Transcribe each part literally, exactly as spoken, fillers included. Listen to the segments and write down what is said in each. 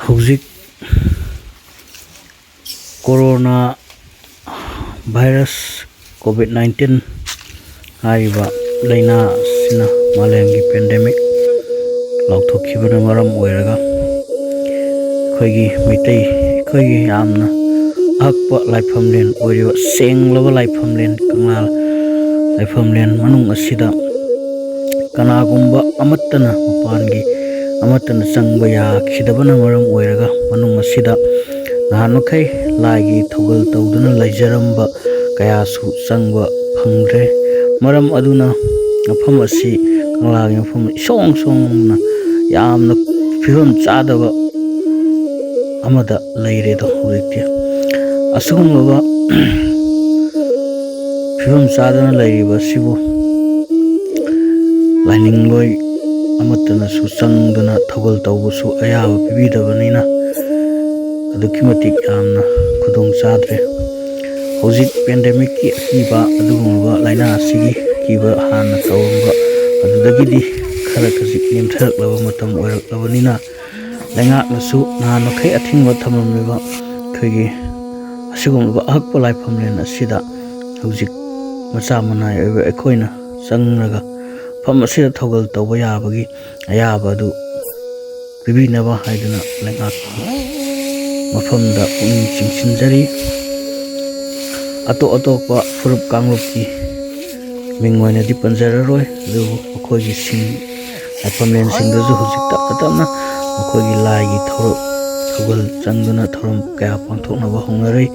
ꯍꯧꯖꯤꯛ corona virus, COVID nineteen ꯍꯥꯏꯔꯤꯕ ꯂꯥꯏꯅꯥ ꯑꯁꯤꯅ ꯃꯥꯂꯦꯝꯒꯤ ꯄꯦꯟꯗꯦꯃꯤꯛ ꯂꯥꯎꯊꯣꯛꯈꯤꯕꯅ ꯃꯔꯝ ꯑꯣꯏꯔꯒ, ꯑꯩꯈꯣꯏꯒꯤ ꯃꯩꯇꯩ, ꯑꯩꯈꯣꯏꯒꯤ ꯌꯥꯝꯅ ꯑꯍꯛꯄ ꯂꯥꯏꯐꯝꯂꯦꯟ ꯑꯣꯏꯔꯤꯕ ꯁꯦꯡꯂꯕ ꯂꯥꯏꯐꯝꯂꯦꯟ, ꯀꯪꯂꯥ ꯂꯥꯏꯐꯝꯂꯦꯟ ꯃꯅꯨꯡ ꯑꯁꯤꯗ ꯀꯅꯥꯒꯨꯝꯕ ꯑꯃꯠꯇꯅ, ꯃꯄꯥꯟꯒꯤ ꯑꯃꯠꯇꯅ ꯆꯪꯕ ꯌꯥꯈꯤꯗꯕꯅ ꯃꯔꯝ ꯑꯣꯏꯔꯒ, ꯃꯅꯨꯡ ꯑꯁꯤꯗ ꯅꯍꯥꯟ ꯃꯈꯩ ꯂꯥꯏꯒꯤ ꯊꯧꯒꯜ ꯇꯧꯗꯨꯅ ꯂꯩꯖꯔꯝꯕ ꯀꯌꯥꯁꯨ ꯆꯪꯕ ꯐꯪꯗ꯭ꯔꯦ꯫ ꯃꯔꯝ ꯑꯗꯨꯅ ꯃꯐꯝ ꯑꯁꯤ, ꯀꯪꯂꯥꯒꯤ ꯃꯐꯝ ꯏꯁꯣꯡ ꯁꯣꯡꯅ, ꯌꯥꯝꯅ ꯐꯤꯕꯝ ꯆꯥꯗꯕ ꯑꯃꯗ ꯂꯩꯔꯦꯗꯣ ꯍꯧꯖꯤꯛꯇꯤ꯫ ꯑꯁꯤꯒꯨꯝꯂꯕ ꯐꯤꯕꯝ ꯆꯥꯗꯅ ꯂꯩꯔꯤꯕ ꯑꯁꯤꯕꯨ ꯂꯥꯏꯅꯤꯡꯂꯣꯏ ꯑꯃꯠꯇꯅꯁꯨ ꯆꯪꯗꯨꯅ ꯊꯧꯒꯜ ꯇꯧꯕꯁꯨ ꯑꯌꯥꯕ ꯄꯤꯕꯤꯗꯕꯅꯤꯅ, ꯑꯗꯨꯛꯀꯤ ꯃꯇꯤꯛ ꯌꯥꯝꯅ ꯈꯨꯗꯣꯡ ꯆꯥꯗ꯭ꯔꯦ꯫ ꯍꯧꯖꯤꯛ ꯄꯦꯟꯗꯦꯃꯤꯛꯀꯤ ꯑꯀꯤꯕ, ꯑꯗꯨꯒꯨꯝꯂꯕ ꯂꯥꯏꯅꯥ ꯑꯁꯤꯒꯤ ꯑꯀꯤꯕ ꯍꯥꯟꯅ ꯇꯧꯔꯝꯕ ꯑꯗꯨꯗꯒꯤꯗꯤ ꯈꯔ ꯈꯖꯤꯛ ꯅꯦꯝꯊꯔꯛꯂꯕ ꯃꯇꯝ ꯑꯣꯏꯔꯛꯂꯕꯅꯤꯅ, ꯂꯩꯉꯥꯛꯅꯁꯨ ꯅꯍꯥꯟ ꯃꯈꯩ ꯑꯊꯤꯡꯕ ꯊꯝꯂꯝꯂꯤꯕ ꯑꯩꯈꯣꯏꯒꯤ ꯑꯁꯤꯒꯨꯝꯂꯕ ꯑꯍꯛꯄ ꯂꯥꯏꯐꯝꯂꯦꯟ ꯑꯁꯤꯗ ꯍꯧꯖꯤꯛ ꯃꯆꯥ ꯃꯅꯥꯏ ꯑꯣꯏꯕ ꯑꯩꯈꯣꯏꯅ ꯆꯪꯂꯒ ꯃꯐꯝ ꯑꯁꯤꯗ ꯊꯧꯒꯜ ꯇꯧꯕ ꯌꯥꯕꯒꯤ ꯑꯌꯥꯕ ꯑꯗꯨ ꯄꯤꯕꯤꯅꯕ ꯍꯥꯏꯗꯨꯅ ꯂꯩꯉꯥꯛꯀꯤ ꯃꯐꯝꯗ ꯄꯨꯛꯅꯤꯡ ꯆꯤꯡꯁꯤꯟꯖꯔꯤ꯫ ꯑꯇꯣꯞ ꯑꯇꯣꯞꯄ ꯐꯨꯔꯨꯞ ꯀꯥꯡꯂꯨꯞꯀꯤ ꯃꯤꯡ ꯑꯣꯏꯅꯗꯤ ꯄꯟꯖꯔꯔꯣꯏ, ꯑꯗꯨꯕꯨ ꯃꯈꯣꯏꯒꯤ ꯁꯤꯡ, ꯂꯥꯏꯐꯝꯂꯦꯟꯁꯤꯡꯗꯁꯨ ꯍꯧꯖꯤꯛ ꯇꯞꯅ ꯇꯞꯅ ꯃꯈꯣꯏꯒꯤ ꯂꯥꯏꯒꯤ ꯊꯧꯔꯝ, ꯊꯧꯒꯜ ꯆꯪꯗꯨꯅ ꯊꯧꯔꯝ ꯀꯌꯥ ꯄꯥꯡꯊꯣꯛꯅꯕ ꯍꯧꯅꯔꯤ꯫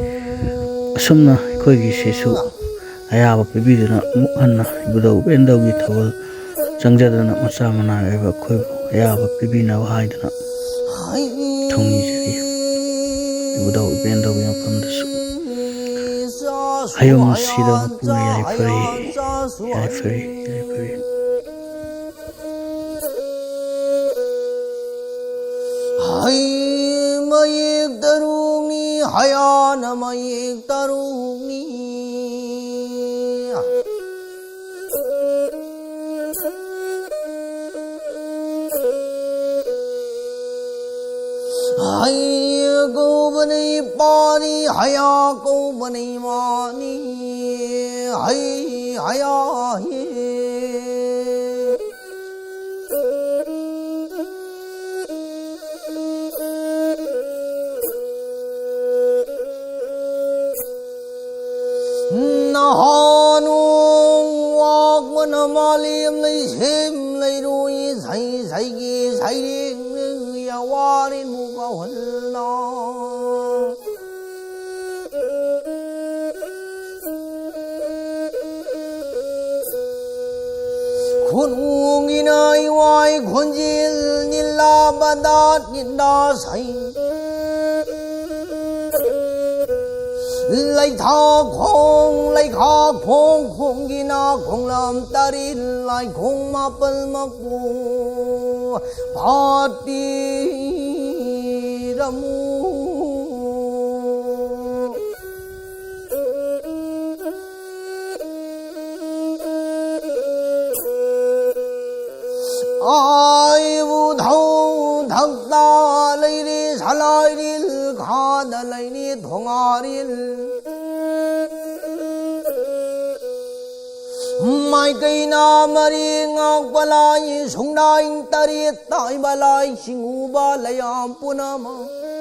ꯑꯁꯨꯝꯅ ꯑꯩꯈꯣꯏꯒꯤꯁꯤꯁꯨ ꯑꯌꯥꯕ ꯄꯤꯕꯤꯗꯨꯅ, ꯑꯃꯨꯛ ꯍꯟꯅ ꯏꯕꯨꯙꯧ ꯎꯄꯦꯟꯗꯧꯒꯤ ꯊꯧꯒꯜ ꯆꯪꯖꯗꯅ, ꯃꯆꯥ ꯃꯅꯥꯏ ꯑꯣꯏꯕ ꯑꯩꯈꯣꯏꯕꯨ ꯑꯌꯥꯕ ꯄꯤꯕꯤꯅꯕ ꯍꯥꯏꯗꯨꯅ ꯊꯧꯅꯤꯖꯔꯤ꯫ ꯏꯕꯨꯙꯧ ꯎꯄꯦꯟꯗꯧꯒꯤ ꯃꯐꯝꯗꯁꯨ ꯍꯌꯨꯝ ꯑꯁꯤꯗ ꯃꯄꯨꯅ ꯌꯥꯏꯐꯔꯦ, ꯌꯥꯏꯐꯔꯦ, ꯌꯥꯏꯐꯔꯦ꯫ ꯍꯩ ꯃꯌꯦꯛ ꯇꯔꯨꯛꯅꯤ, ꯍꯌꯥꯅ ꯃꯌꯦꯛ ꯇꯔꯨꯛꯅꯤ꯫ ꯍꯩ ꯀꯧꯕꯅꯤ ꯄꯥꯅꯤ, ꯍꯌꯥ ꯀꯧꯕꯅꯤ ꯃꯥꯅꯤ, ꯍꯩ ꯍꯌꯥ ꯍꯤ꯫ ꯅꯍꯥꯟ ꯅꯣꯡ ꯋꯥꯛꯄꯅ ꯃꯥꯂꯦꯝ ꯂꯩꯁꯦꯝ ꯂꯩꯔꯣꯏ ꯁꯩ ꯁꯩꯒꯤ ꯁꯩꯔꯦꯡ ꯌꯥꯋꯥꯔꯤꯟ ꯃꯨꯛ ꯀꯥꯎꯍꯜꯂ꯫ ꯈꯨꯅꯨꯡꯒꯤꯅ ꯏꯋꯥꯏ ꯈꯣꯟꯖꯦꯜ ꯅꯤꯜꯂꯥ ꯕꯗꯥꯠ ꯅꯤꯟꯗꯥ ꯁꯩ꯫ ꯂꯩꯊꯥ ꯈꯣꯡ ꯂꯩꯈꯥ ꯈꯣꯡ ꯈꯣꯡꯒꯤꯅ ꯈꯣꯡꯂꯝ ꯇꯔꯦꯠ ꯂꯥꯏꯈꯣꯡ ꯃꯥꯄꯜ ꯃꯀꯨ ꯐꯥꯠꯄꯤꯔꯝꯃꯨ꯫ ꯑꯥꯏꯕꯨ ꯙꯧ ꯙꯛꯇ ꯂꯩꯔꯦ ꯁꯂꯥꯏꯔꯤꯜ ꯈꯥꯗ ꯂꯩꯔꯦ ꯊꯣꯉꯥꯔꯤꯜ꯫ ꯃꯥꯏꯀꯩꯅ ꯃꯔꯤ ꯉꯥꯛꯄ ꯂꯥꯏ ꯁꯨꯡꯗꯥꯏ ꯇꯔꯦꯠ ꯇꯥꯏꯕ ꯂꯥꯏ ꯁꯤꯡꯎꯕ ꯂꯩꯌꯥꯝ ꯄꯨꯝꯅꯃꯛ꯫